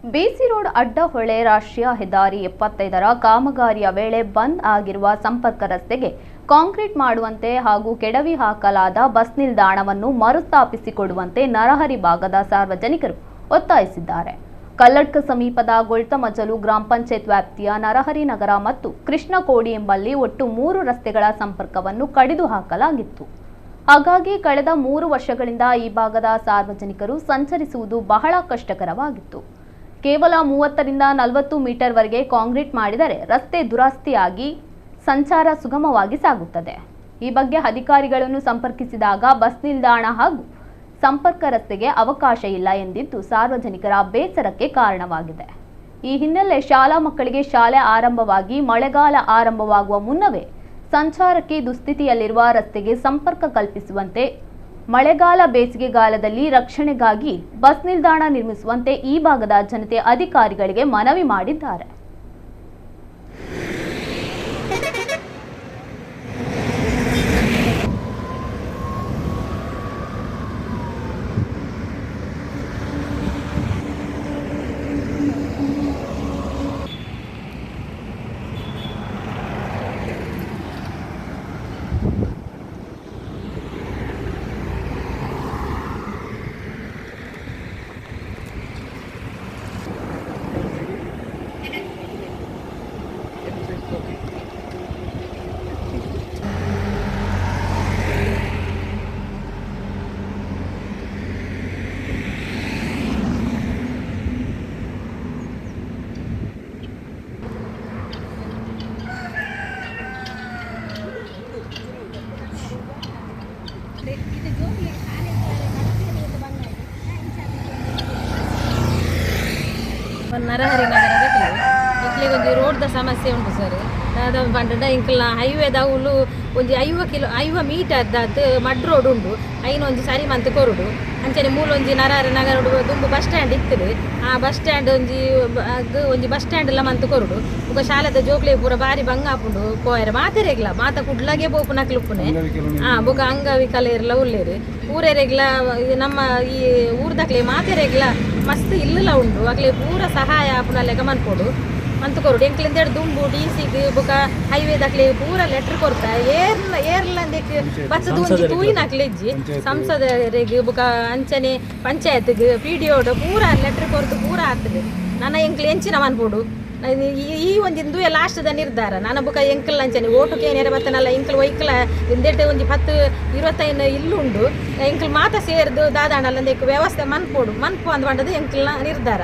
ಬಿಸಿ road Addahole ರಾಷ್ಟ್ರೀಯ ಹೆದ್ದಾರಿ 75ರ ಕಾಮಗಾರಿಯ ವೇಳೆ ಬಂದ್ ಆಗಿರುವ ಸಂಪರ್ಕ ರಸ್ತೆಗೆ ಕಾಂಕ್ರೀಟ್ ಮಾಡುವಂತೆ ಹಾಗೂ ಕೆಡವಿ ಹಾಕಲಾದ ಬಸ್ ನಿಲ್ದಾಣವನ್ನು ಮರುಸ್ಥಾಪಿಸಿಕೊಡುವಂತೆ ನರಹರಿ ಭಾಗದ ಸಾರ್ವಜನಿಕರು ಒತ್ತಾಯಿಸಿದ್ದಾರೆ. ಕಲ್ಲಡ್ಕ ಸಮೀಪದ ಗೊಳ್ತಮಜಲು ಗ್ರಾಮ ಪಂಚಾಯತ್ ವ್ಯಾಪ್ತಿಯ ನರಹರಿ ನಗರ ಮತ್ತು ಕೃಷ್ಣಕೋಡಿ ಎಂಬಲ್ಲಿ ಒಟ್ಟು 3 ರಸ್ತೆಗಳ ಸಂಪರ್ಕವನ್ನು ಕಡಿದು ಹಾಕಲಾಗಿತ್ತು. ಹಾಗಾಗಿ ಕಳೆದ 3 ವರ್ಷಗಳಿಂದ ಈ ಭಾಗದ ಸಾರ್ವಜನಿಕರು ಸಂಚರಿಸುವುದು ಬಹಳ ಕಷ್ಟಕರವಾಗಿತ್ತು. ಕೇವಲ 30 ರಿಂದ 40 ಮೀಟರ್ ವರೆಗೆ ಕಾಂಕ್ರೀಟ್ ಮಾಡಿದರೆ ರಸ್ತೆ ದುರಸ್ತಿಯಾಗಿ ಸಂಚಾರ ಸುಗಮವಾಗಿ ಸಾಗುತ್ತದೆ. ಈ ಬಗ್ಗೆ ಅಧಿಕಾರಿಗಳನ್ನು ಸಂಪರ್ಕಿಸಿದಾಗ ಬಸ್ ನಿಲ್ದಾಣ ಹಾಗೂ ಸಂಪರ್ಕ ರಸ್ತೆಗೆ ಅವಕಾಶ ಇಲ್ಲ ಎಂದಿದ್ದು ಸಾರ್ವಜನಿಕರ ಬೇಸರಕ್ಕೆ ಕಾರಣವಾಗಿದೆ. ಈ ಹಿನ್ನೆಲೆ ಶಾಲಾ ಮಕ್ಕಳಿಗೆ ಶಾಲೆ ಆರಂಭವಾಗಿ ಮಳೆಗಾಲ ಆರಂಭವಾಗುವ ಮುನ್ನವೇ ಸಂಚಾರಕ್ಕೆ ದುಸ್ಥಿತಿಯಲ್ಲಿರುವ ರಸ್ತೆಗೆ ಸಂಪರ್ಕ ಕಲ್ಪಿಸುವಂತೆ, ಮಳೆಗಾಲ ಬೇಸಿಗೆಗಾಲದಲ್ಲಿ ರಕ್ಷಣೆಗಾಗಿ ಬಸ್ ನಿಲ್ದಾಣ ನಿರ್ಮಿಸುವಂತೆ ಈ ಭಾಗದ ಜನತೆ ಅಧಿಕಾರಿಗಳಿಗೆ ಮನವಿ ಮಾಡಿದ್ದಾರೆ. ನರಹರಿ ನಗರದ ಇಕ್ಲಿಗೆ ಒಂಜಿ ರೋಡ್ದ ಸಮಸ್ಯೆ ಉಂಟು ಸರ್. ದಾದ ಪಂಡ ಇಂಕ್ಲ ಹೈವೇದ ಒಂಜಿ 50 ಮೀಟರ್ ದಾತ್ ಮಡ್ ರೋಡ್ ಉಂಡು. ಐನ ಒಂಜಿ ಸರಿ ಮಂತ್ ಕೊರುಡು ಅಂಚನೆ ಮೂಲೊಂಜಿ ನರಹರಿ ನಗರ ದುಂಬು ಬಸ್ ಸ್ಟ್ಯಾಂಡ್ ಇತ್ತದು. ಆ ಬಸ್ ಸ್ಟ್ಯಾಂಡ್ ಒಂಜಿ ಒಂಜಿ ಬಸ್ ಸ್ಟ್ಯಾಂಡ್ ಎಲ್ಲ ಮಂತ್ ಕೊರುಡು. ಬೊಕ ಶಾಲೆದ ಜೋಕ್ಲೆ ಪೂರ ಬಾರಿ ಬಂಗ ಆಪುಂಡು ಪೋಯರೆ ಮಾತೆರೆಗ್ಲ ಮಾತ ಕುಡ್ಲಾಗೆ ಪೋಪುನಕ್ಲು ಉಪ್ಪುನೆ. ಬೊಕ ಅಂಗವಿಕಲೆರ್ಲ ಉಲ್ಲೇರು ಊರೆರೆಗ್ಲ ನಮ್ಮ ಈ ಊರ್ದಕ್ಲೆ ಮಾತೆರೆಗ್ಲ ಮಸ್ತ್ ಇಲ್ಲಲ ಉಂಡು. ಅಕ್ಲೆ ಪೂರ ಸಹಾಯ ಆಪುನ ಲೆಕ್ಕ ಮನ್ಪೊಡು ಮಂತ್ ಕೊರಡು. ಎಂಕ್ಲಿಂದ ದುಂಬು ಡಿ ಸಿಗ್ ಬೊಕ ಹೈವೇದಕ್ಲೆ ಪೂರ ಲೆಟರ್ ಕೊರ್ತ ಏರ್ಲಂದೆಕ್ ಬತ್ತದ ಒಂಜಿ ತೂಯಿನಕ್ಲೆ ಇಜ್ಜಿ. ಸಂಸದರೆಗ್ ಬೊಕ ಅಂಚನೆ ಪಂಚಾಯತ್ಗ್ ಪಿ ಡಿ ಓಡ್ ಪೂರ ಲೆಟರ್ ಕೊರ್ದು ಪೂರ ಆತದೆ. ನನ ಎಂಕ್ಲೆ ಎಂಚಿನ ಮನ್ಪೊಡು ಈ ಒಂಜಿಂದು ಲಾಸ್ಟ್ದ ನಿರ್ಧಾರ. ನಾನು ಬೊಕ ಎಂಕಲ್ ಅಂಚನೆ ಓಟು ಕೇನೇರ ಬತ್ತನಲ್ಲ ಎಂಕಲ್ ಒಯ್ಕಲ ಇಂದೆಟ್ ಒಂಜಿ 10 25 ಇಲ್ಲು ಉಂಡು. ಎಂಕಲ್ ಮಾತ ಸೇರ್ದು ದಾದಾಂಡಲ್ಲ ವ್ಯವಸ್ಥೆ ಮನ್ಪೊಡು ಮನ್ಪು ಅಂದ್ ಪಂಡದು ಎಂಕಲ್ನ ನಿರ್ಧಾರ.